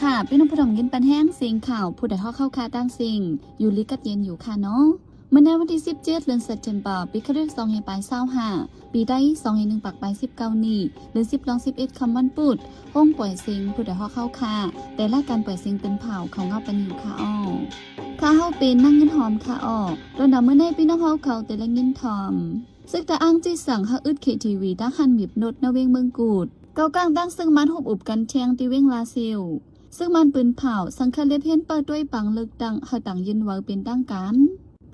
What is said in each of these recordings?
ຄ່ະ ພີ່ນ້ອງຜູ້ຊົມຍິນປັນແຮງ ເສຍງຂ່າວ ຜູ້ໃດຮອກເຮົາຄ່ະຕ່າງເສັງ ຢູ່ດີກັບເຢັນຢູ່ຄ່ະເນາະ. ມື້ໃນວັນທີສິບເຈັດ ເດືອນເຊັບເທັມເປີ ປີຄະລິດສອງພັນປາຍຊາວຫ້າ ປີໄທສອງພັນໜຶ່ງປາຍສິບເກົ້ານີ້ ເດືອນສິບລອງສິບເອັດຄ່ຳວັນພຸດ ໂຮງປ່ອຍເສັງ ຜູ້ໃດຮອກເຮົາຄ່ະ ແຕ່ລາຍການປ່ອຍເສັງເປັນຂ່າວ ເຂົ້າເງົາປັນຢູ່ຄ່ະອໍ່. ຂ້າເຮົາເປັນນາງເງິນຫອມຄ່ະອໍ ລະນຳມື້ໃນພີ່ນ້ອງເຮົາເຂົາແຕ່ລະຍິນທອມ. ຊຶກຕະອາງຈີ່ສັ່ງໃຫ້ອຶດເຄທີວີ ຕາງຮ້ານມີບນົດ ນະເວງເມືອງກຸດ. ເກົາກ້າງຕາງຊຶກມານຮົບອຸບກັນແທງ ທີ່ເວງລາຊຽວ. ຊຶກມານປືນເຜົາ ສັ່ງໃຫ້ເລັບເຮນເປີດດ້ວຍປາງເລືອກຕັ້ງ ໃຫ້ຕາງຢືນເວົ້າເປັນທາງການ.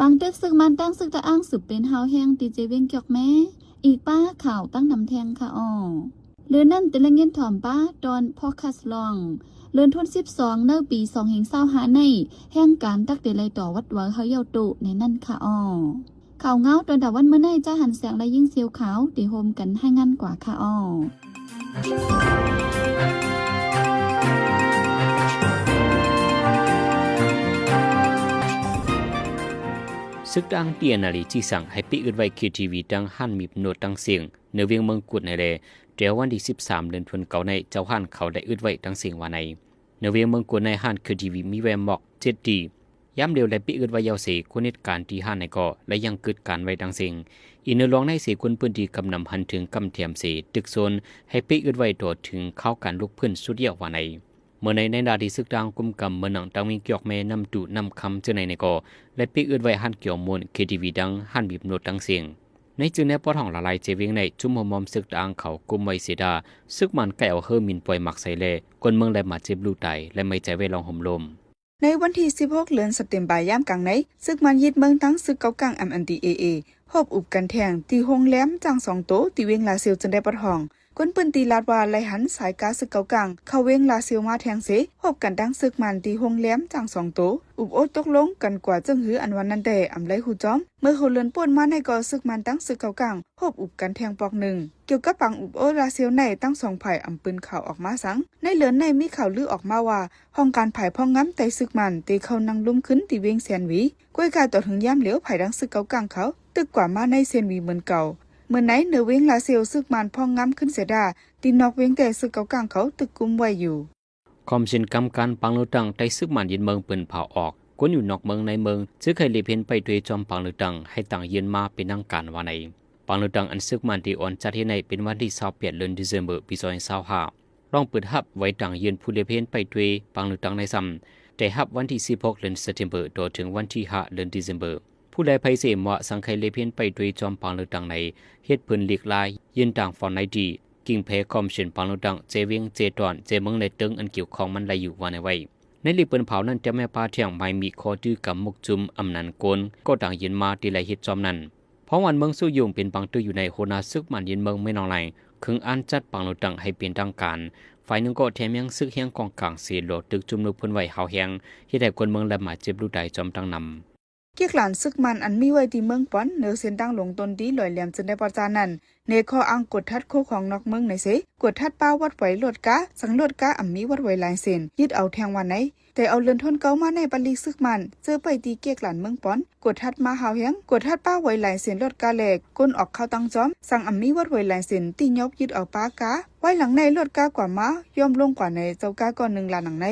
ປາງຕຶກຊຶກມານຕາງຊຶກຕະອາງ ສືບເປັນຮາວແຮງ ທີ່ເຈເວງກຽວແມ່. ອີກປ້າຂ່າວຕັ້ງນຳແທງຄ່ະອໍ. ເລື່ອງນັ້ນແຕ່ລະຍິນທອມປ້າຕອນພອດຄາສລອງ ເລື່ອງວັນທີສິບສອງ ໃນປີສອງພັນຊາວຫ້າໃນ ແຫ່ງການຕັກເຕໄລຕໍ່ວັດວາເຮົາເຍົາໂຕໃນນັ້ນຄ່ະອໍ. ຂ່າວເງົາຕອນຕາວັນມື້ໃນ ຈາຫັນແສງ ແລະ ຍິງສຽວຂາວ ທີ່ໂຮມກັນໃຫ້ງານກວ່າຄ່ະອໍ. ຊຶກຕະອາງ ທີເອັນແອລເອ ຈີ່ສັ່ງໃຫ້ປິດອຶດໄວ້ເຄທີວີ ຕາງຮ້ານມີບນົດຕາງເສັງ ໃນເວງເມືອງກຸດໃນແລ ແຕ່ວັນທີສິບສາມ ເດືອນເກົ້າໃນ ເຈົ້າຮ້ານເຂົາໄດ້ອຶດໄວ້ຕາງເສັງວ່າໃນ. ໃນເວງເມືອງກຸດໃນ ຮ້ານເຄທີວີມີໄວ້ໝອກເຈັດທີ່ ຍາມດຽວໄດ້ປິດອຶດໄວ້ແລ້ວເສ ຄົນເຮັດການທີ່ຮ້ານໃນກໍໄດ້ຍັງກຶດການໄວ້ຕາງເສັງ. ອີກໃນລອງໃນເສ ຄົນພື້ນທີ່ກຳນຳຫັນເຖິງກຳແຖມເສ ຕຶກຊົນໃຫ້ປິດອຶດໄວ້ຕໍ່ເຖິງຄາວການລຸກຟື້ນສຸດຍອດວ່າໃນ. ເມື່ອໃນ ໃນໜ້າທີ່ຊຶກຕະອາງກຸມກຳ ເມືອງໜັງຕາງເວງກຽວແມ່ ນ້ຳຕູ ນ້ຳຄຳ ເຈີໃນໃນກໍໄດ້ປິດອຶດໄວ້ຮ້ານກຽວມ່ວນ ເຄທີວີ ຕາງຮ້ານມີບນົດຕາງເສັງ. ໃນຈື່ແນວປອດຫ້ອງຫຼາຍໆ ເຈເວງໃນ ຊຸມຫົວມອມຊຶກຕະອາງເຂົາກຸມໄວ້ເສດາ ຊຶກມານໄກເອົາເຮີມິນປ່ອຍໝາກໃສ່ແລ ຄົນເມືອງໄດ້ບາດເຈັບລູກຕາຍ ແລະ ໄມ່ໃຈໄວ້ລອງໂຮມລົມ. ໃນວັນທີສິບຫົກ ເດືອນເຊັບເທັມເປີ ຍາມກາງໃນ ຊຶກມານຍຶດເມືອງ ຕາງຊຶກເກົາກ້າງ ເອັມເອັນທີເອເອ ຮົບອຸບກັນແທງ ທີ່ໂຮງແຮມຈ້າງສອງໂຕ ທີ່ເວງລາຊຽວ ເຈີໃນປອດຫ້ອງ. ຄົນພື້ນທີ່ລາດວ່າ ໄລ່ຫັນສາຍກາຊຶກເກົາກ້າງ ເຂົ້າເວງລາຊຽວມາແທງເສ ຮົບກັນຕາງຊຶກມານທີ່ໂຮງແຮມຈ້າງສອງໂຕ ອຸບໂອ້ຕົກລົງກັນກວ່າເຈິ່ງຫື ອັນວ່ານັ້ນແຕ່ອຳໄລຮູ້ຈອມ. ເມື່ອຫົກເດືອນປົນມາໃນກໍ ຊຶກມານຕາງຊຶກເກົາກ້າງ ຮົບອຸບກັນແທງປອກໜຶ່ງ. ກ່ຽວກັບປາງອຸບໂອ້ລາຊຽວໃນ ທັງສອງຝ່າຍອຳປືນຂ່າວອອກມາສັງ. ໃນເດືອນໃນມີຂ່າວລືອອກມາວ່າ ຫ້ອງການຝ່າຍພອງງາມໃຕ້ຊຶກມານ ເຕເຂົ້ານັ່ງລົມຄືນທີ່ເວງແສນຫວີ. ກ້ວຍກາຕໍ່ເຖິງຍາມຫຼຽວ ຝ່າຍທາງຊຶກເກົາກ້າງເຂົາ ຕຶກກວ່າມາໃນແສນຫວີເໝືອນເກົ່າ. ເມື່ອໃນເໜືອເວງລາຊຽວ ຊຶກມານພອງງາມຂຶ້ນເສດາ ທີ່ນອກເວງແຕ່ຊຶກເກົາກ້າງເຂົາຕຶກກຸມໄວ້ຢູ່. ຄອມເຊັນກຳການປາງເລືອກຕັ້ງ ໃຕ້ຊຶກມານຍຶດເມືອງ ເປິ້ນພາອອກ ຄົນຢູ່ນອກເມືອງໃນເມືອງ ຊຶກໃຫ້ເລັບເຮນໄປດ້ວຍຈອມປາງເລືອກຕັ້ງ ໃຫ້ຕາງຍື່ນມາເປັນທາງການວ່າໃນ. ປາງເລືອກຕັ້ງອັນຊຶກມານທີ່ອ່ອນຈັດເຮັດໃຫ້ເປັນວັນທີຊາວແປດ ເດືອນເຊັບເທັມເປີ ປີສອງພັນຊາວຫ້າ ລອງເປີດຮັບໄວ້ຕາງຍື່ນຜູ້ເລັບເຮນໄປດ້ວຍປາງເລືອກຕັ້ງໃນຊ້ຳ ແຕ່ຮັບວັນທີສິບຫົກ ເດືອນເຊັບເທັມເປີ ຕໍ່ເຖິງວັນທີຫ້າ ເດືອນເຊັບເທັມເປີ. ຜູ້ໃດໃຜເສມວ່າສັງໄຄເລັບເຮນໄປດ້ວຍຈອມປາງເລືອກຕັ້ງໃນ ເຮັດເພິ່ນຫຼີກລາຍ ຍື່ນຕາງຟອນໃນທີ່ ກິ່ງແພຄອມເຊັນປາງເລືອກຕັ້ງ ເຈເວງ ເຈຕອນ ເຈເມືອງ ແລະ ຕຶງອັນກ່ຽວຂ້ອງມັນໄດ້ຢູ່ວ່າໃນໄວ້. ໃນລິບເປິ້ນພາວນັ້ນ ແຕ່ແມ່ປ້າແທ່ງໄມ້ມີຂໍ້ຈື່ກຳໝົກຈຸ່ມອຳນານໂກນ ກໍຕາງຍື່ນມາທີ່ໄດ້ເຮັດຈອມນັ້ນ. ເພາະບ້ານເມືອງສຸຍຸງເປັນປາງຕຶກຢູ່ໃນ ຫົວໜ້າຊຶກມານຍຶດເມືອງແມ່ນອນລາຍ ເຄິ່ງອັນຈັດປາງເລືອກຕັ້ງໃຫ້ເປັນທາງການ ຝ່າຍໜຶ່ງກໍແຖມຍັງຊຶກແຮງກອງກາງເສ ຫຼວກຕຶກຊຸມນຸບເພິ່ນໄວ້ຮາວແຮງ ເຮັດໃຫ້ຄົນເມືອງໄດ້ບາດເຈັບລູກຕາຍຈອມທັງນຳ. ກຽກຫຼານຊຶກມານອັນມີໄວ້ທີ່ເມືອງປອນ ເໜືອເສັ້ນທາງຫຼວງຕົ້ນດີ ລອຍແຫຼມ ເຈີໃນປະຊານັ້ນ ໃນຂໍ້ອ້າງກວດທັດໂຄຂອງນອກເມືອງໃນເສ ກວດທັດປ້າວັດໄວລົດກາ ສັ່ງລົດກາອຳມີວັດໄວລາຍເຊັນ ຍຶດເອົາແທງວ່າໃນ. ແຕ່ເອົາເດືອນຕົ້ນເກົ້າມາໃນ ປະລິກຊຶກມານເຈີໄປທີ່ກຽກຫຼານເມືອງປອນ ກວດທັດມາຮາວແຮງ ກວດທັດປ້າໄວລາຍເຊັນລົດກາ ແລະ ຄົນອອກເຂົ້າຕ່າງຈອມ ສັ່ງອຳມີວັດໄວລາຍເຊັນ ຕີຫຍໍບຍຶດເອົາປ້າກາ. ວາຍຫຼັງໃນລົດກາກວ່າມາ ຍ່ອມລົງກວ່າໃນ ເຈົ້າກາກໍໜຶ່ງລາດໜັງໃນ.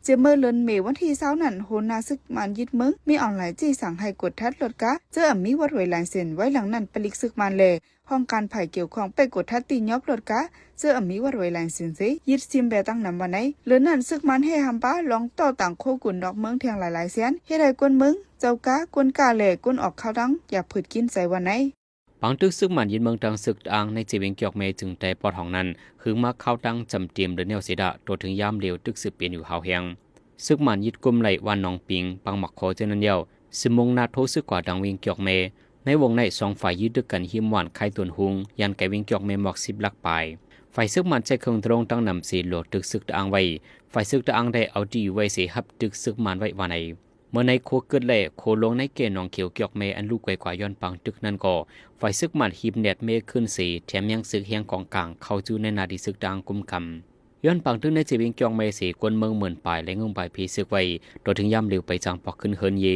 ເຈາະເມື່ອເດືອນເມ ວັນທີຊາວນັ້ນ ຫົວໜ້າຊຶກມານຍຶດເມືອງ ມີອອນລາຍຈີ່ສັ່ງໃຫ້ກວດທັດລົດກາ ເຈີອຳມີວັດໄວລາຍເຊັນ. ວາຍຫຼັງນັ້ນ ປະລິກຊຶກມານ ແລະ ຫ້ອງການຝ່າຍກ່ຽວຂ້ອງໄປກວດທັດຕີຫຍໍບລົດກາ ເຈີອຳມີວັດໄວລາຍເຊັນເສ ຍຶດຊິມແບຕາງນຳວ່າໃນ. ເລື່ອງນັ້ນ ຊຶກມານແຫ່ຫ້າມປ້າລອງຕໍ່ຕາງໂຄກຸນນອກເມືອງແທງຫຼາຍໆແສນ ເຮັດໃຫ້ຄົນເມືອງ ເຈົ້າກາ ຄົນກາ ແລະ ຄົນອອກເຂົ້າຕ່າງ ຢາກຜືດກິນໃຈວ່າໃນ. ປາງຕຶກຊຶກມານຍຶດເມືອງ ຕາງຊຶກຕະອາງໃນເຈເວງກຽວແມ່ ເຈີໃນປະເທດໄທ ຮອດຮອງນັ້ນ ຫຶງມາຄາວຕັ້ງຈຳເຕັມເດີແນວເສດາ ຕໍ່ເຖິງຍາມດຽວຕຶກສືບເປັນຢູ່ຮາວແຮງ. ຊຶກມານຍຶດກຸມໄດ້ບ້ານໜອງປິງ ປາງໝາກຄໍ ເຈົ້ານັ້ນແລ້ວ ຊິມຸງໜ້າໂທຊຶກຂວາທາງເວງກຽວແມ່. ໃນວົງໃນສອງຝ່າຍຢື້ຕຶກກັນຮິມຫວ່ານຄ້າຍຕົນຮຸງ ຢ່າງໄກເວງກຽວແມ່ໝອກສິບຫຼັກປາຍ. ຝ່າຍຊຶກມານໃຊ້ເຄື່ອງໂດຣນຕັ້ງນຳເສ ຫຼວກຕຶກຊຶກຕະອາງໄວ້. ຝ່າຍຊຶກຕະອາງໄດ້ເອົາທີ່ຢູ່ໄວ້ເສ ຮັບຕຶກຊຶກມານໄວ້ວ່າໃນ. ເມື່ອໃນໂຄເກີດ ແລະ ໂຄຫຼວງໃນເຂດໜອງຂຽວກຽວແມ່ ອັນລູກໄກກວ່າຍ້ອນປາງຕຶກນັ້ນກໍ ຝ່າຍຊຶກມານຮີບແໜດເມຂຶ້ນເສ ແຖມຍັງຊຶກແຮງກອງກາງເຂົ້າຢູ່ໃນໜ້າທີ່ຊຶກຕະອາງກຸມກຳ. ຍ້ອນປາງຕຶກໃນເຈເວງກຽວແມ່ເສ ຄົນເມືອງໝື່ນປາຍ ແລະ ງຸ່ມປາຍເພຊຶກໄວ້ ຕໍ່ເຖິງຍາມເລວໄປຈ້າງປອກຂຶ້ນເຮືອນເຢ.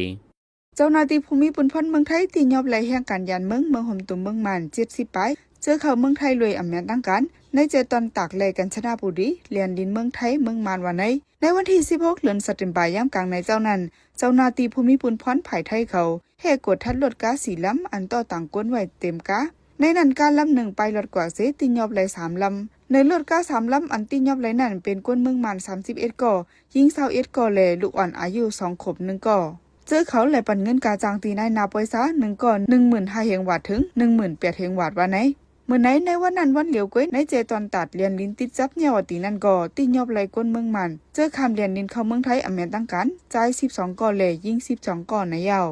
ເຈົ້າໜ້າທີ່ພູມີປຸນພົນເມືອງໄທ ຕີຫຍໍບໄລ່ແຮງການຢ້ານເມືອງ ເມືອງຫົມຕຸມ ເມືອງມານ ເຈັດສິບປາຍ ເຈີເຂົ້າເມືອງໄທໂດຍອຳນາດທາງການ ໃນເຈຕອນຕາກ ແລະ ການຊະນະບູລີ ແລນດິນເມືອງໄທ ເມືອງມານ ວ່າໃນ ໃນວັນທີສິບຫົກ ເດືອນສັບເຕັມບາ ຍາມກາງໃນເຈົ້ານັ້ນ ເຈົ້າໜ້າທີ່ພູມີພູນພອນຝ່າຍໄທເຂົາ ແຫ່ກວດທັດລົດກາສີ່ລຳ ອັນຕໍ່ຕາງກົ້ນໄວ້ເຕັມກາ. ໃນນັ້ນກາລຳໜຶ່ງໄປລອດກວ່າເສ ຕີນຍົບໄລ່ສາມລຳ. ໃນລົດກາສາມລຳອັນຕີນຍົບໄລ່ນັ້ນ ເປັນຄົນເມືອງມານສາມສິບເອັດກໍ, ຍິງຊາວເອັດກໍ ແລະ ລູກອ່ອນອາຍຸສອງຂວບໜຶ່ງກໍ. ເຈີເຂົາແລະປັນເງິນກາຈ້າງທີ່ນາຍໜ້າປ່ອຍຊາໜຶ່ງກໍ ໜຶ່ງໝື່ນຫ້າແຮງວາດ ເຖິງ ໜຶ່ງໝື່ນແປດແຮງວາດ ວ່າໃນ. ມື້ໃນ ໃນວັນນັ້ນວັນດຽວກັນ ໃນເຈຕອນຕາດແລນດິນຕິດຈັບຍາວອາຕີນັ້ນກໍ ຕີນຍົບໄລ່ຄົນເມືອງມານ ເຈີຂ້າມແລນດິນເຂົ້າເມືອງໄທ ອາແມ່ນຕັ້ງການ ຈ່າຍສິບສອງກໍ ແລະ ຍິງສິບສອງກໍ ໃນຍາວ.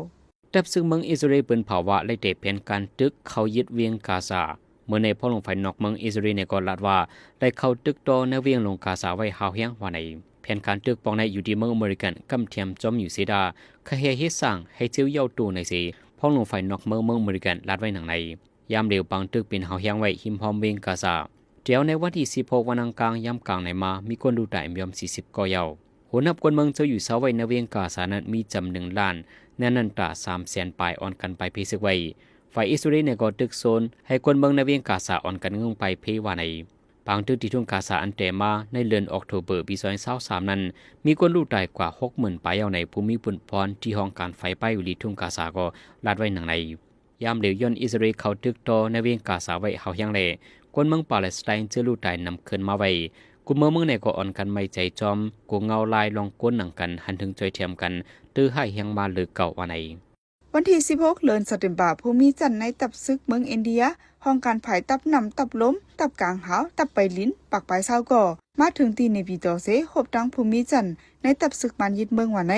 ທັບຊຶກເມືອງອິດສະເຣນປືນເຜົາວ່າ ໄດ້ແຕ່ແຜນການຕຶກເຂົ້າຍຶດວຽງກາຊາ. ເມື່ອໃນພວກລົງຝ່າຍນອກເມືອງອິດສະເຣນກໍລາດວ່າ ໄດ້ເຂົ້າຕຶກຕໍ່ໃນວຽງຫຼວງກາຊາໄວ້ຮາວແຮງວ່າໃນ. ແຜນການຕຶກປ້ອງໃນຢູ່ທີ່ເມືອງອາເມລິກັນ ກຳທຽມຈອມຢູ່ເຊດາ ຂະແຫຍເຮັດສ້າງໃຫ້ເຊວເຍົາໂຕໃນເຊ ພວກລົງຝ່າຍນອກເມືອງເມືອງອາເມລິກັນລາດໄວ້ໜັງໃນ. ຍາມເລວບາງຕຶກເປັນຮາວແຮງໄວ້ຮິມຮອມວຽງກາຊາ. ແຖວໃນວັນທີສິບຫົກ ວັນອັງຄານ ຍາມກາງໃນມາ ມີຄົນລູກຕາຍມາຍອມສີ່ສິບກໍເຍົາ. ໂຫນັບຄົນເມືອງເຈົ້າຢູ່ເຊົາໄວ້ໃນວຽງກາຊານັ້ນມີຈຳໜຶ່ງລ້ານ ໃນນັ້ນຕາສາມແສນປາຍອ່ອນກັນໄປເພຊຶກໄວ້. ຝ່າຍອິດສະເຣນກໍຕຶກໂຊນໃຫ້ຄົນເມືອງໃນວຽງກາຊາອ່ອນກັນເງິ່ງໄປເພວ່າໃນ. ບາງຕຶກທີ່ທົ່ງກາຊາອັນແຕມາໃນເດືອນອອກໂທເບີປີສອງພັນຊາວສາມນັ້ນ ມີຄົນລູກຕາຍກວ່າຫົກໝື່ນປາຍເຍົາໃນ ພູມີພູນພອນທີ່ຫ້ອງການໄຟໄປຢູ່ທີ່ທົ່ງກາຊາກໍລາດໄວ້ໜັງໃນ. ຍາມເລວຍ້ອນອິດສະເຣນເຂົ້າຕຶກຕໍ່ໃນວຽງກາຊາໄວ້ຮາວແຮງແລະ ຄົນເມືອງປາເລັດສະໄຕເຈີລູກຕາຍນຳເຄື່ອນມາໄວ້ ກຸມເມືອງເມືອງໃນກໍອ່ອນກັນໄໝ້ໃຈຈອມ ກົວເງົາລາຍລອງໂກນໜັງກັນ ຫັນເຖິງຈ່ອຍແຖມກັນ ຕື່ຮ້າຍແຮງມາເລີເກົ່າວ່າໃນ. ວັນທີສິບຫົກ ເດືອນສັບເຕັມບາ ຜູ້ມີຈັນໃນທັບຊຶກເມືອງອິນເດຍ ຫ້ອງການຝ່າຍທັບນ້ຳ, ທັບລົມ, ທັບກາງຫາວ, ທັບໄປລິນ ປາກປາຍຊາວກໍ ມາເຖິງທີ່ເນປີໂຕເຊ ຮົບທັງຜູ້ມີຈັນໃນທັບຊຶກມານຍຶດເມືອງວ່າໃນ.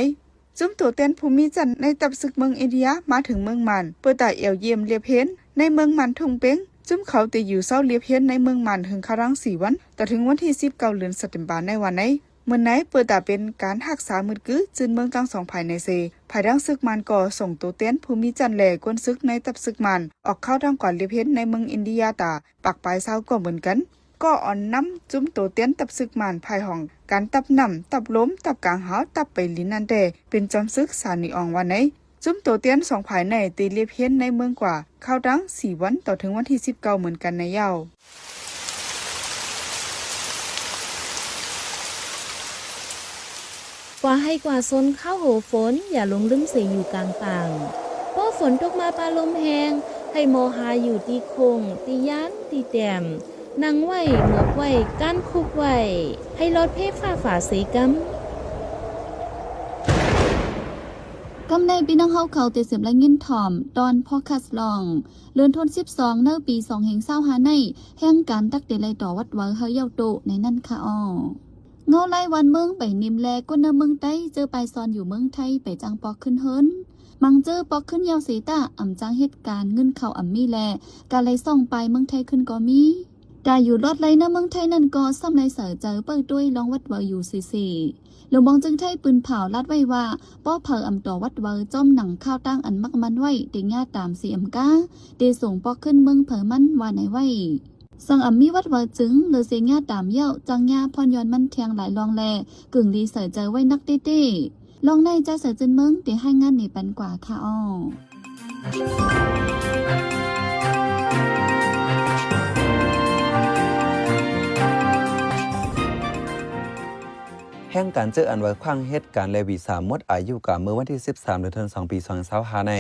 ຈຸ້ມໂຕແທນຜູ້ມີຈັນໃນທັບຊຶກເມືອງອິນເດຍມາເຖິງເມືອງມານ ເປີຕາແອວຢ້ຽມລຽບເຮນໃນເມືອງມານທຸ່ງເປັງ. ຈຸ້ມເຂົາໄດ້ຢູ່ເຊົາລຽບເຮນໃນເມືອງມານເຖິງຄາວດາງສີ່ວັນ ຕໍ່ເຖິງວັນທີສິບເກົ້າ ເດືອນສັບເຕັມບາໃນວ່າໃນ. ມື້ໃນເປີຕາເປັນການຮັກສາມືດກື ຈື່ຈືນເມືອງທັງສອງຝ່າຍໃນເຊ. ຝ່າຍທັງຊຶກມານກໍສົ່ງໂຕແທນຜູ້ມີຈັນ ແລະ ຄົນຊຶກໃນທັບຊຶກມານ ອອກຄາວດາງກວ່າລຽບເຮນໃນເມືອງອິນເດຍຕາ ປາກປາຍຊາວກໍເໝືອນກັນ. ກໍອ່ອນນຳຈຸ້ມໂຕແທນທັບຊຶກມານ ຝ່າຍຫ້ອງການທັບນ້ຳ, ທັບລົມ, ທັບກາງຫາວ, ທັບໄປລິນນັ້ນແດ່ ເປັນຈອມຊຶກສານີອອງວ່າໃນ. ຈຸ້ມໂຕແທນສອງຝ່າຍໃນໄດ້ລຽບເຮນໃນເມືອງກວ່າຄາວດາງສີ່ວັນ ຕໍ່ເຖິງວັນທີສິບເກົ້າເໝືອນກັນໃນເຍົາ. ກວ່າໄຮ່ກວ່າຊົນ ຄາວໂຫຝົນ ຢ່າຫຼົງລືມເສຢູ່ກາງປ່າງ. ພໍຝົນຕົກມາຟ້າລົມແຮງ ໃຫ້ມໍຫາຢູ່ທີ່ໂຄ້ງ, ທີ່ຢ້ານ, ທີ່ແຕ້ມ, ນັ່ງໄວ້, ໝວກໄວ້, ການຄຸກໄວ້, ໃຫ້ລອດເພຟ້າຝາເສກຳ. ກຳໃນພີ່ນ້ອງເຮົາເຂົາເຕສຽມລາຍງານຖ່ອມ ຕອນພອດຄາສລອງ ເດືອນທົນສິບສອງ ໃນປີສອງພັນຊາວຫ້າໃນ ແຫ່ງການຕັກເຕໄລຕໍ່ວັດວາເຮົາເຍົາໂຕໃນນັ້ນຄະອໍ. ເງົາລາຍວັນເມືອງໄປນິມແລ ຄົນເມືອງໃຕ້ເຈີໄປຊອນຢູ່ເມືອງໄທໄປຈ້າງປອກຂຶ້ນເຮືອນ. ມັງເຈີປອກຂຶ້ນຍາວເສຕາ ອຳຈ້າງເຮັດການເງິນເຂົ້າອຳມີແລ ກາໄລສ່ອງໄປເມືອງໄທຂຶ້ນກໍມີ. ກາຢູ່ລອດໄລນຳເມືອງໄທນັ້ນກໍສ່ຳໄລເສີເຈີເປີດໂຕຍລອງວັດວາຢູ່ເສເສ. ຫຼວງບອງຈຶ່ງໄທປືນເຜົາລາດໄວ້ວ່າ ປ້ອເຜີອຳຕໍ່ວັດວາ ຈອມໜັງຄາວຕາງອັນມັກມັນໄວ້ ເຕຍາຕາມເສອຳກາ ເຕສົ່ງປອກຂຶ້ນເມືອງເຜີມັນວ່າໃນໄວ້. ສັງອຳມີວັດວາຈຶ່ງ ເລີເຊຍາຕາມເຍົາ ຈັງຍາພອນຍ້ອນມັນແທງຫຼາຍລອງແລ ກຶ່ງລີເສີເຈີໄວ້ນັກເຕ້ໆ. ລອງໃນຈາເສີເຈີນເມືອງ ເຕຮາຍງານເນປັນກວ່າຄະອໍ. ແຫ່ງການເຈີອັນເວີຂວ້າງເຮັດການແລະວີຊາໝົດອາຍຸກາມເມື່ອວັນທີສິບສາມ ເດືອນທັນສອງ ປີສອງພັນຊາວຫ້າໃນ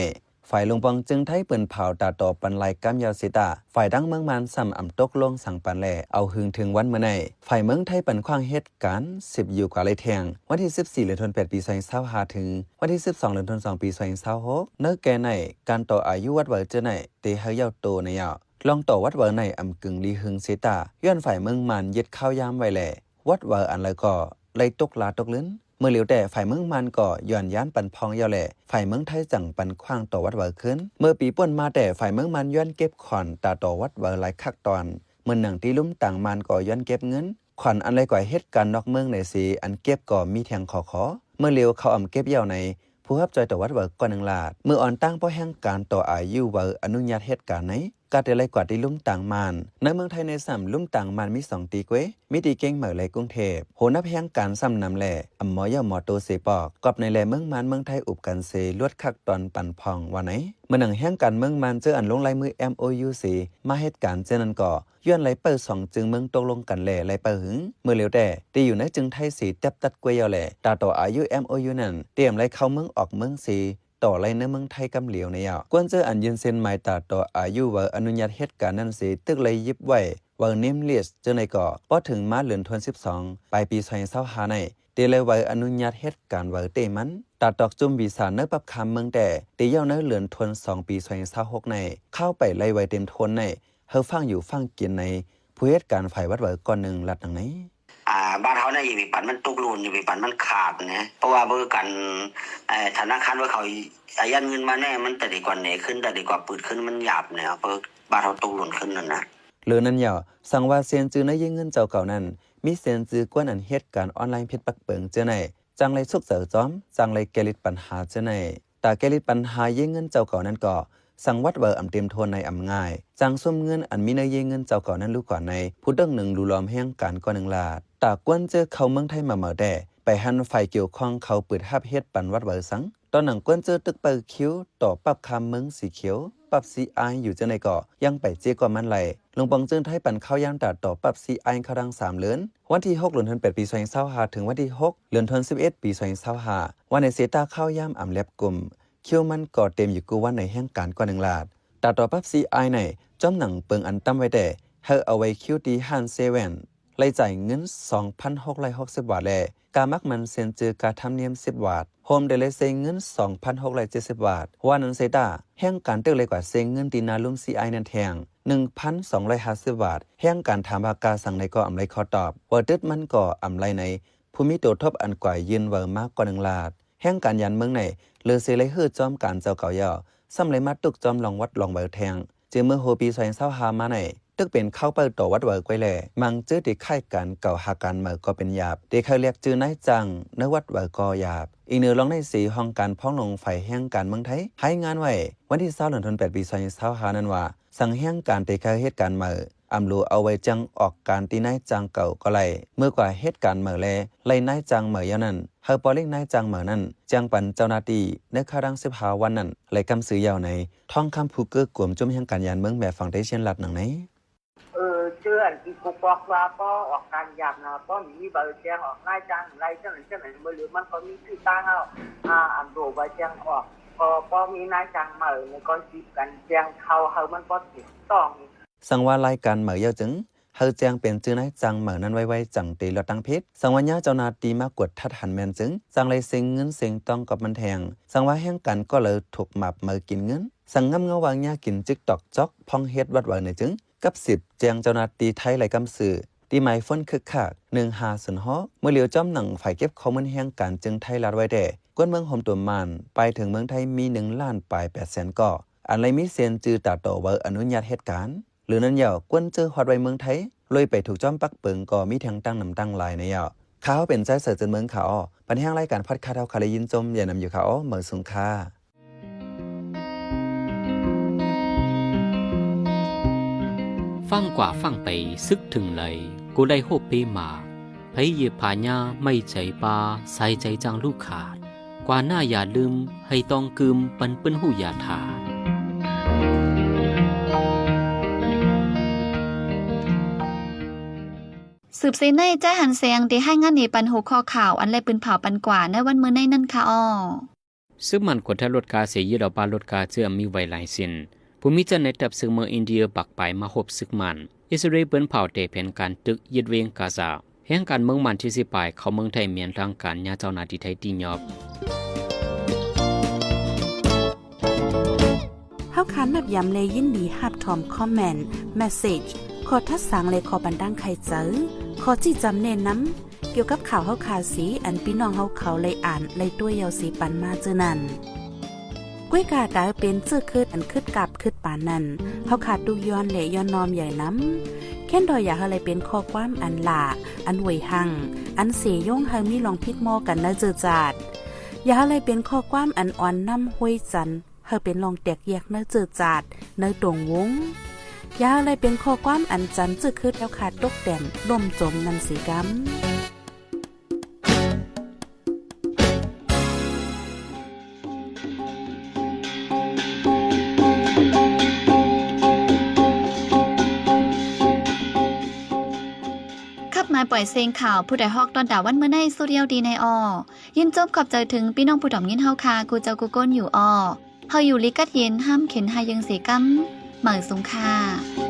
ຝ່າຍຫຼວງປອງຈຶ່ງໄທປືນເຜົາຕາຕໍ່ປັນລາຍກາມຍາວເຊຕາ ຝ່າຍດັ່ງເມືອງມານຊ້ຳອຳຕົກລົງສັງປັນແລະເອົາຫຶງເຖິງວັນເມື່ອໃນ ຝ່າຍເມືອງໄທປັນຂວ້າງເຮັດການສືບຢູ່ກວ່າໄລແທ່ງ ວັນທີສິບສີ່ ເດືອນທັນແປດ ປີສອງພັນຊາວຫ້າ ເຖິງວັນທີສິບສອງ ເດືອນທັນສອງ ປີສອງພັນຊາວຫົກ ໃນແກ່ໃນການຕໍ່ອາຍຸວັດວາເຈີໃນເຕເຮົາເຍົາໂຕໃນເຍົາ ລອງຕໍ່ວັດວາໃນອຳກຶ່ງລີຫຶງເຊຕາ ຍ້ອນຝ່າຍເມືອງມານຍຶດຄາວຍາມໄວ້ແລ ວັດວາອັນລະກໍໄລຕົກລາຕົກລື່ນ. ເມື່ອຫຼຽວແຕ່ຝ່າຍເມືອງມານກໍຍ້ອນຢ້ານປັນພອງເຍົາແລ ຝ່າຍເມືອງໄທຈັ່ງປັນຂວ້າງຕໍ່ວັດວາຄືນ. ເມື່ອປີປົນມາແຕ່ຝ່າຍເມືອງມານຍ້ອນເກັບຂອນຕາຕໍ່ວັດວາຫຼາຍຄັກຕອນ ເໝືອນໜັງທີ່ລຸ່ມຕາງມານກໍຍ້ອນເກັບເງິນ ຂວັນອັນໄລກວ່າເຮັດການນອກເມືອງໃນເຊ ອັນເກັບກໍມີແທ່ງຂໍຂໍ. ເມື່ອຫຼຽວເຂົາອຳເກັບເຍົາໃນ ຜູ້ຮັບຈ່ອຍຕໍ່ວັດວາກ້ອນໜຶ່ງລາດ ເມື່ອອ່ອນຕັ້ງພໍແຫ່ງການຕໍ່ອາຍຸວາອະນຸຍາດເຮັດການໃນ ກະແຕ່ໄລ່ກວາດທີ່ລຸ່ມຕາງມ່ານ. ໃນເມືອງໄທໃນຊ້ຳ ລຸ່ມຕາງມ່ານມີສອງທີ່ເກວຍ ມີທີ່ກຽງໃໝ່ ແລະ ກຸງເທບ. ໂຫ ນັບແຮງການຊ້ຳນຳແລະ ອຳໝໍເຍົາໝໍໂຕເສຍປອກ. ກອບໃນແລເມືອງມ່ານເມືອງໄທອຸບກັນເສ ລວດຄັກຕອນປັນພອງວ່າໄນ. ເມື່ອໜັງແຮງການເມືອງມ່ານເຈີອັນລົງລາຍມື ເອັມໂອຢູ ເສ ມາເຮັດການເທື່ອນັ້ນກໍ ຍ້ອນໄລ່ເປົ້າສອງຈຶງເມືອງຕົກລົງກັນແລະໄລ່ເປົ້າຫຶງ. ເມື່ອຫຼຽວແຕ່ ທີ່ຢູ່ໃນຈຶງໄທເສແຕັບຕັດກວຍເຍົາແລະ ຕາຕໍ່ອາຍຸ ເອັມໂອຢູ ນັ້ນ ຕຽມໄລ່ເຂົ້າເມືອງອອກເມືອງເສ ຕໍ່ໄລ່ໃນເມືອງໄທກຳຫຼຽວໃນເຍົາ. ກວນເຈີອັນຍື່ນເຊັນໝາຍຕາຕໍ່ອາຍຸໃບອະນຸຍາດເຮັດການນັ້ນເສ ຕຶກໄລ່ຢິບໄວ້ ໃບເນມລິສ ເຈີໃນກໍ ພໍເຖິງມາເດືອນທັນວາ ສິບສອງ ປາຍປີ ສອງພັນຊາວຫ້າໃນ ເຕໄດ້ໃບອະນຸຍາດເຮັດການໃບເຕມັນ ຕາຕອກຈຸ່ມວີຊາໃນປັບຄາມເມືອງແຕ່ ເຕເຍົາໃນເດືອນທັນວາ ສອງ ປີ ສອງພັນຊາວຫົກໃນ ເຂົ້າໄປໄລ່ໃບເຕັມໂທນໃນ ເຮີຟັງຢູ່ຟັງກິນໃນ ຜູ້ເຮັດການຝ່າຍວັດໃບກ່ອນໜຶ່ງລັດໜັງໃນ. ອ່າ ບ້ານເຮົານີ້ ຢ່າໄປປັນມັນຕົກຫຼົ່ນ ຢ່າໄປປັນມັນຂາດນະ ເພາະວ່າເບີການ ເອີ ທະນາຄານເບີເຂົາອາຍັດເງິນມາແນ່ ມັນຕະເດກວ່າແໜຂຶ້ນ ຕະເດກວ່າປຶດຂຶ້ນ ມັນຫຍາບແນ່ ເບີບ້ານເຮົາຕົກຫຼົ່ນຂຶ້ນນັ້ນນະ. ເລີນັ້ນເຍົາ ສັງວ່າເຊັນຈື່ໃນເຢຍເງິນເຈົ້າເກົ່ານັ້ນ ມີເຊັນຈື່ກວນອັນເຮັດການອອນລາຍຜິດປັກເປິງເຈີໃນ ຈັ່ງໄດ້ຊຸກເຈີຈອມ ຈັ່ງໄດ້ແກ້ລິດປັນຫາເຈີໃນ ຕາແກ້ລິດປັນຫາເຢຍເງິນເຈົ້າເກົ່ານັ້ນກໍ ສັງວັດເບີອຳເຕັມໂທນໃນອຳງ່າຍ ຈັ່ງຊຸມເງິນອັນມີໃນເຢຍເງິນເຈົ້າເກົ່ານັ້ນລູກກ່ອນໃນ ຜູ້ເຖິງໜຶ່ງລູຫຼອມແຮງການກວ່າໜຶ່ງລາດ. ຕາກວນເຈີເຂົ້າເມືອງໄທມາເໝີແຕ່ ໄປຫັນຝ່າຍກ່ຽວຂ້ອງເຂົາເປີດຮັບເຮັດປັນວັດເບີສັງ ຕອນໜັງກວນເຈີຕຶກເປີຄິວ ຕໍ່ປັບຄາມເມືອງສີຂຽວ ປັບຊີອາຍຢູ່ເຈີໃນກໍ ຍັງໄປເຈກວ່າມັນໄລ ລົງປອງເຈີນໄທປັນເຂົ້າຢາມຕາຕໍ່ປັບຊີອາຍເຂົ້າທັງສາມເດືອນ ວັນທີຫົກ ເດືອນທັນວາ ແປດ ປີ ສອງພັນຊາວຫ້າ ເຖິງວັນທີຫົກ ເດືອນທັນວາ ສິບເອັດ ປີ ສອງພັນຊາວຫ້າ ວ່າໃນເສຕາເຂົ້າຢາມອຳແລັບກຸ່ມ ຄິວມັນກໍເຕັມຢູ່ກູ່ວັນໃນແຮງການກວ່າໜຶ່ງລາດ. ຕາຕໍ່ປັບຊີອາຍໃນ ຈອມໜັງເປິງອັນຕຳໄວ້ແຕ່ ໃຫ້ເອົາໄວ້ຄິວທີ່ຮ້ານເຊເວັນ ໄລ່ຈ່າຍເງິນສອງພັນຫົກຮ້ອຍຫົກສິບບາດ ແລະ ກາໝາກມັນເຊັນຈື່ກາທຳນຽມສິບບາດ ໂຮມໄດ້ໄລ່ເຊເງິນສອງພັນຫົກຮ້ອຍເຈັດສິບບາດ. ວ່ານັ້ນເສຕາ ແຮງການຕຶກໄລ່ກວາດເຊເງິນທີ່ໜ້າລຸ່ມຊີອາຍນັ້ນແທ່ງ ໜຶ່ງພັນສອງຮ້ອຍຫ້າສິບບາດ. ແຮງການຖາມວ່າກາສັງໃນກໍອຳໄລຂໍຕອບ ວ່າຕຶດມັນກໍອຳໄລໃນ ຜູ້ມີໂຕທົບອັນກວ່າຍື່ນເວີມາກວ່າໜຶ່ງລາດ. ແຮງການຢານເມືອງໃນ ເລີເຊໄລ່ຮື້ຈອມການເຈົ້າເກົ່າເຍົາ ຊ້ຳໄລ່ມາຕຸກຈອມລອງວັດລອງເວີແທ່ງ ເຈີເມື່ອຫົວປີ ສອງພັນຊາວຫ້າມາໃນ ຕຶກເປັນເຂົ້າເປົ້າຕໍ່ວັດເວີກວາຍແລ ມັງຈື່ທີ່ຄ້າຍການເກົ່າຫາການເໝີກໍເປັນຫຍາບ ທີ່ເຂົາລຽກຈື່ນາຍຈ້າງໃນວັດເວີກໍຫຍາບ. ອີກເໜືອລອງໃນສີຫ້ອງການພອງຫຼວງຝ່າຍແຮງການເມືອງໄທ ລາຍງານໄວ້ ວັນທີຊາວ ເດືອນທັນວາ ແປດ ປີ ສອງພັນຊາວຫ້ານັ້ນວ່າ ສັງແຮງການທີ່ເຂົາເຮັດການເໝີ ອຳໂລເອົາໄວ້ຈ້າງອອກການທີ່ນາຍຈ້າງເກົ່າກໍໄລ່ ເມື່ອກວ່າເຮັດການເໝີແລ ໄລ່ນາຍຈ້າງເໝີເຍົານັ້ນ ເຮົາປໍລິກນາຍຈ້າງເໝີນັ້ນ ຈ້າງປັນເຈົ້າໜ້າທີ່ ໃນຄາວທາງສິບຫ້າວັນນັ້ນ ໄລ່ກຳຊື່ເຍົາໃນ ທອງຄຳ ຜູ້ເກີກວມຈຸ້ມແຮງການຢານເມືອງແມ່ຝັ່ງໄຕເຊຍນ ລັດໜັງໃນ. ເອີ ເຈີອັນທີ່ຜູ້ປອກວ່າ ພໍອອກການຢາມນະ ພໍມີໃບແຈ້ງອອກນາຍຈ້າງໄລ່ຈັ່ງນັ້ນຈັ່ງນັ້ນ ເມື່ອຫຼືມັນກໍມີຊື່ຕາງເຮົາ ອາ ອັນໂດໃບແຈ້ງອອກ ກໍພໍມີນາຍຈ້າງເໝີ ແລ້ວກໍຊິບກັນແຈ້ງເຂົ້າເຮົາ ມັນກໍຖືກຕ້ອງ. ສັງວ່າລາຍການເໝີເຍົາຈຶ່ງ ເຮົາແຈ້ງເປັນຈື່ນາຍຈ້າງເໝີນັ້ນໄວໆ ຈັ່ງເຕລອດທາງຜິດ. ສັງວ່າຍາມເຈົ້າໜ້າທີ່ມາກວດທັດຫັນແມ່ນຈຶ່ງ ຈັ່ງໄດ້ເຊັງເງິນເຊັງຕອງກັບມັນແທ່ງ. ສັງວ່າແຮງການກໍເລີຍຖືກໝາບເໝີກິນເງິນ. ສັງງາມເງົາວ່າຍາມກິນຈິກຕອກຈອກ ພອງເຮັດວັດເວີໃນຈຶ່ງ ກັບສິບແຈ້ງເຈົ້າໜ້າທີ່ໄທໄລ່ກຳຊື່ ທີ່ໝາຍຝົນຄຶກຄັກ ໜຶ່ງຫ້າສູນຫົກ. ເມື່ອຫຼຽວຈອມໜັງຝ່າຍເກັບຂໍ້ມູນແຮງການຈຶ່ງໄທລາດໄວ້ແຕ່ ຄົນເມືອງໂຮມຕົວມານ ປາຍເຖິງເມືອງໄທມີໜຶ່ງລ້ານປາຍແປດແສນກໍ ອັນໄດ້ມີເຊັນຈື່ຕາຕໍ່ໃບອະນຸຍາດເຮັດການ. ຫຼືນັ້ນເຍົາ ກວນເຈີຮອດໄວ້ເມືອງໄທ ລວຍໄປຖືກຈອມປັກເປິງກໍມີແທ່ງຕັ້ງນຳຕັ້ງຫຼາຍໃນເຍົາ. ຂ້າເຮົາເປັນຊາຍເສີເຈີນເມືອງ ຂ້າອໍ ບັນແຮງລາຍການພອດຄາດເຮົາ ຂ້າໄດ້ຍິນຊົມ ແນະນຳຢູ່ ຂ້າອໍ ເໝີສູງຄ່າ. ຟັງກວ່າຟັງໄປ ຊຶກເຖິງໄຫຼ ກໍໄດ້ໂຮບເປມາ ໃຜເຫຍບຜາຍາ ໄມ້ໃຈປ່າ ສາຍໃຈຈັ່ງລູກຂາດ ກວ່າໜ້າຢ່າລືມ ໃຫ້ຕ້ອງກືມ ປັນເປີ້ນຮູ້ຢ່າຖາດ. ສືບເສຍໃນ ຈາຍຫັນແສງ ໄດ້ລາຍງານໃຫ້ປັນຫົວຂໍ້ຂ່າວ ອັນໄດ້ປືນເຜົາປັນກວ່າໃນວັນມື້ໃນນັ້ນຄ່ະອໍ. ຊຶກມັນກວດທັດລົດກາເສ ຍຶດເອົາບ້ານລົດກາເຈື່ອມີໄວ້ຫຼາຍເສັ້ນ. ພູມີຈັນໃນທັບຊຶກເມືອງອິນເດຍບັກປາຍມາຮົບຊຶກມັນ. ອິດສະຣາເອນເປີ້ນເຜົາແຕ່ແຜນການຕຶກຍຶດເວງກາຊາ. ແຮງການເມືອງມັນທີ່ຊິປາຍເຂົ້າເມືອງໄທແມ່ນທາງການຍາເຈົ້າໜ້າທີ່ໄທຕີຫຍອບ. ເຮົາຄານນັບຢາມ ແລະ ຍິນດີຮັບຖອມຄອມເມັນ, ເມສເຊຈ, ຂໍ້ທັດສາງ ແລະ ຂໍ້ບັນດາງໄຄເຈີ, ຂໍ້ຊີ້ຈຳແນະນຳ ກ່ຽວກັບຂ່າວເຮົາຄາເສ ອັນພີ່ນ້ອງເຮົາເຂົາໄດ້ອ່ານ ໄດ້ຕົວະເຍົາເສປັນມາເຈີນັ້ນ. ກວຍກາຕາເປັນເຈີເຄີດອັນຄຶດກັບຄຶດປານນັ້ນ ເຮົາຄາຕຸກຍ້ອນ ແລະ ຍ້ອນນ້ອມໃຫຍ່ນຳ. ແຄ້ນດອຍຢາກເຮົາໄດ້ເປັນຂໍ້ຄວາມອັນຫຼ້າ ອັນຫວຍຮັ່ງ ອັນເສຍົງ ໃຫ້ມີລອງຜິດມໍກັນໃນເຈີຈາດ. ຢາກເຮົາໄດ້ເປັນຂໍ້ຄວາມອັນອ່ອນນ້ຳຫ້ວຍຈັນ ໃຫ້ເປັນລອງແຕກແຍກໃນເຈີຈາດ ໃນຕົງວົງ. ຢ່າໄດ້ເປັນຂໍ້ຄວາມອັນຈຳຈຶກຄຶດແຄ້ວຄາດຕົກແຕ່ມ ລົ້ມຈົມນັ້ນເສຍກຳ. ຂັບມາປ່ອຍເສັງຂ່າວ ຜູ້ໃດຮອກຕອນດາວັນມື້ໃນ ສຸດຍອດດີໃນອໍ. ຍິນຊົມຂອບໃຈເຖິງພີ່ນ້ອງຜູ້ດອມຍິນເຮົາຄ່າ ກູ່ເຈົ້າກູ່ກົນຢູ່ອໍ. ເຮົາຢູ່ລີກັດເຢັນ ຫ້າມເຂັນຫາຍເຢິງເສກຳ. ໝາຍສູງຄ່າ.